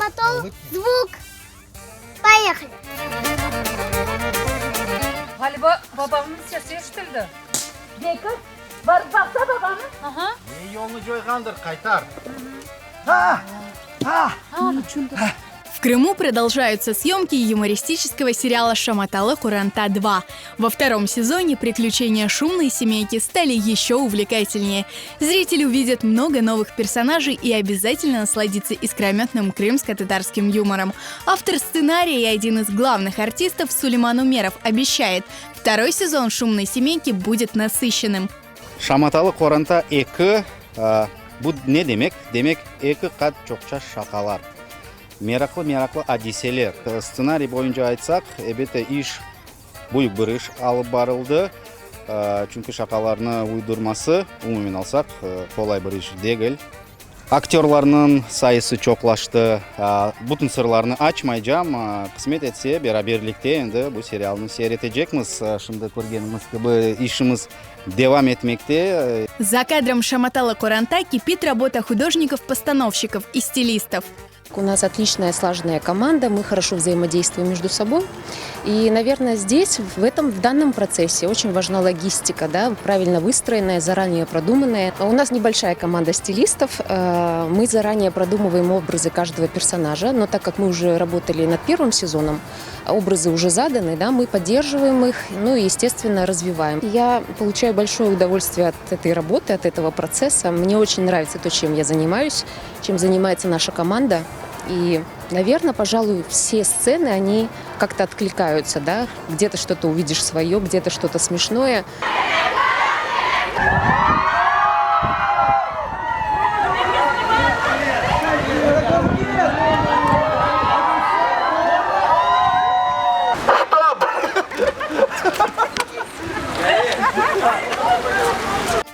Мотор, звук. Поехали. Ğaliba, babamnıñ sesi eşitildi. Bekir, barıp baqsa babanı. Aha. Ne yolnı coyğandır, qaytar. В Крыму продолжаются съемки юмористического сериала «Шаматалы Куранта 2». Во втором сезоне приключения шумной семейки стали еще увлекательнее. Зритель увидит много новых персонажей и обязательно насладится искрометным крымско-татарским юмором. Автор сценария и один из главных артистов Сулейман Умеров обещает, второй сезон «Шумной семейки» будет насыщенным. Şamatalı qoranta eki, bu ne demek? Demek, eki qat çoqça şaqalar, meraqlı-meraqlı adiseler. Stsenariy boyunca aytsaq, elbette, iş, büyük bir iş alıp barıldı, çünki şaqalarnı uydurması, umumen alsaq, qolay bir iş degil. Aktörlarnıñ sayısı çoqlaştı. Bütün sırlarnı açmaycam, qısmet etse, beraberlikte endi bu serialnı seyir etecekmiz. Şimdi körgenimiz kibi, işimiz devam etmekte. За кадром Şamatalı qoranta кипит работа художников-постановщиков и стилистов. У нас отличная слаженная команда, мы хорошо взаимодействуем между собой. И, наверное, здесь, в этом, в данном процессе очень важна логистика, да, правильно выстроенная, заранее продуманная. У нас небольшая команда стилистов, э, мы заранее продумываем образы каждого персонажа, но так как мы уже работали над первым сезоном, образы уже заданы, да, мы поддерживаем их, ну и, естественно, развиваем. Я получаю большое удовольствие от этой работы, от этого процесса. Мне очень нравится то, чем я занимаюсь, чем занимается наша команда. И, наверное, пожалуй, все сцены, они как-то откликаются, да? Где-то что-то увидишь свое, где-то что-то смешное.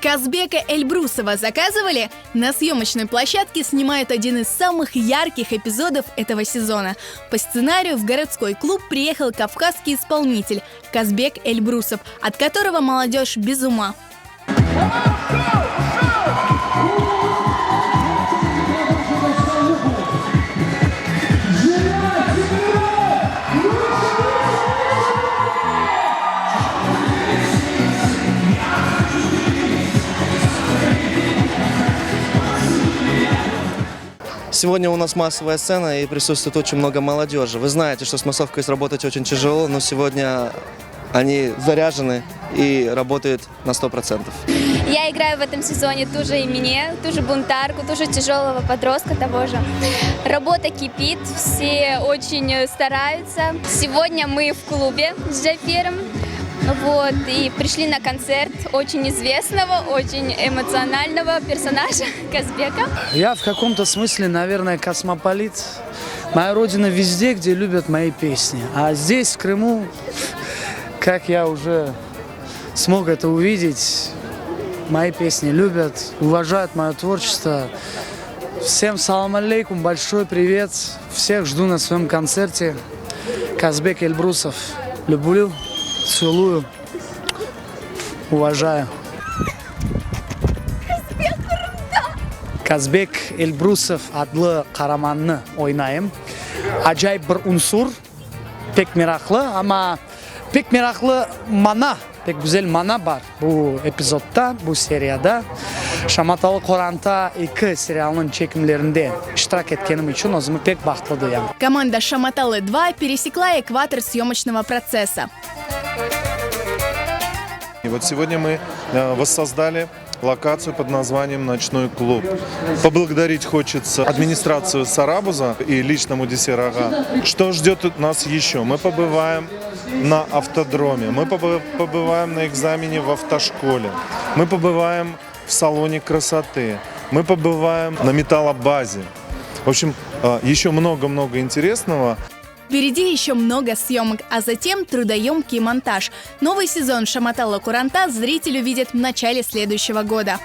Казбека Эльбрусова заказывали? На съемочной площадке снимают один из самых ярких эпизодов этого сезона. По сценарию в городской клуб приехал кавказский исполнитель Казбек Эльбрусов, от которого молодежь без ума. Сегодня у нас массовая сцена и присутствует очень много молодежи. Вы знаете, что с массовкой сработать очень тяжело, но сегодня они заряжены и работают на 100%. Я играю в этом сезоне ту же Эмине, ту же бунтарку, ту же тяжелого подростка того же. Работа кипит, все очень стараются. Сегодня мы в клубе с Джафером. Вот, и пришли на концерт очень известного, очень эмоционального персонажа Казбека. Я в каком-то смысле, наверное, космополит. Моя родина везде, где любят мои песни. А здесь, в Крыму, как я уже смог это увидеть, мои песни любят, уважают мое творчество. Всем салам алейкум, большой привет. Всех жду на своем концерте. Казбек Эльбрусов. Люблю, целую, уважаю. Казбек Эльбрусов adlı qaramannı oynayım. Acayip bir unsur, pek meraqlı, amma pek meraqlı mana, pek güzel mana bar bu epizodda, bu seriyada. Şamatalı qoranta 2 serialınıñ çekimlerinde iştirak etkenim içün özümi pek bahtlı duyam. Команда «Шаматалы 2» пересекла экватор съемочного процесса. И вот сегодня мы э, воссоздали локацию под названием «Ночной клуб». Поблагодарить хочется администрацию Сарабуза и лично Мудесера ağa. Что ждет нас еще? Мы побываем на автодроме, мы побываем на экзамене в автошколе, мы побываем в салоне красоты, мы побываем на металлобазе. В общем, э, еще много-много интересного. Впереди еще много съемок, а затем трудоемкий монтаж. Новый сезон «Şamatalı qoranta» зритель увидит в начале следующего года.